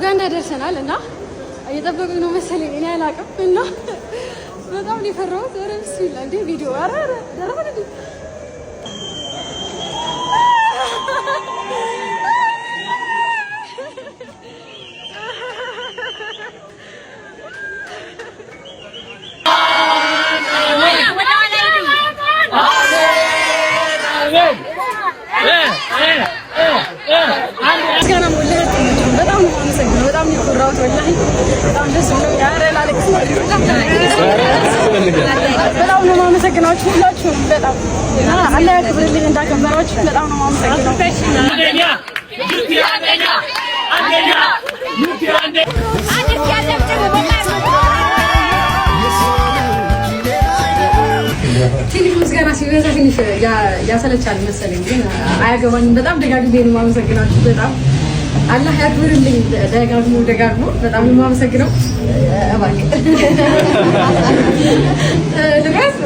ኡጋንዳ ደርሰናል እና እየጠበቁኝ ነው መሰለኝ፣ እኔ አላውቅም። እና በጣም ነው የፈራሁት። ኧረ ብስሚላ እንዴ ቪዲዮ ኧረ ኧረ ደረሰን እንዴ? ምስጋና በጣም ነው የማመሰግነው። በጣም ነው የኮራሁት። ወላሂ በጣም ደስ ብሎኛል። ኧረ ላለቅስ ነው። በጣም ነው የማመሰግናችሁ ሁላችሁም። በጣም አላህ ያክብርልኝ እንዳከበራችሁ በጣም ነው የማመሰግነው። ትንሽ ምስጋና ሲበዛ ትንሽ ያሰለቻል መሰለኝ፣ ግን አያገባኝም። በጣም ደጋግሜ ነው የማመሰግናችሁ። በጣም አላህ ያክብርልኝ። ደጋግሞ ደጋግሞ በጣም ነው የማመሰግነው። እባክህ ልበስ።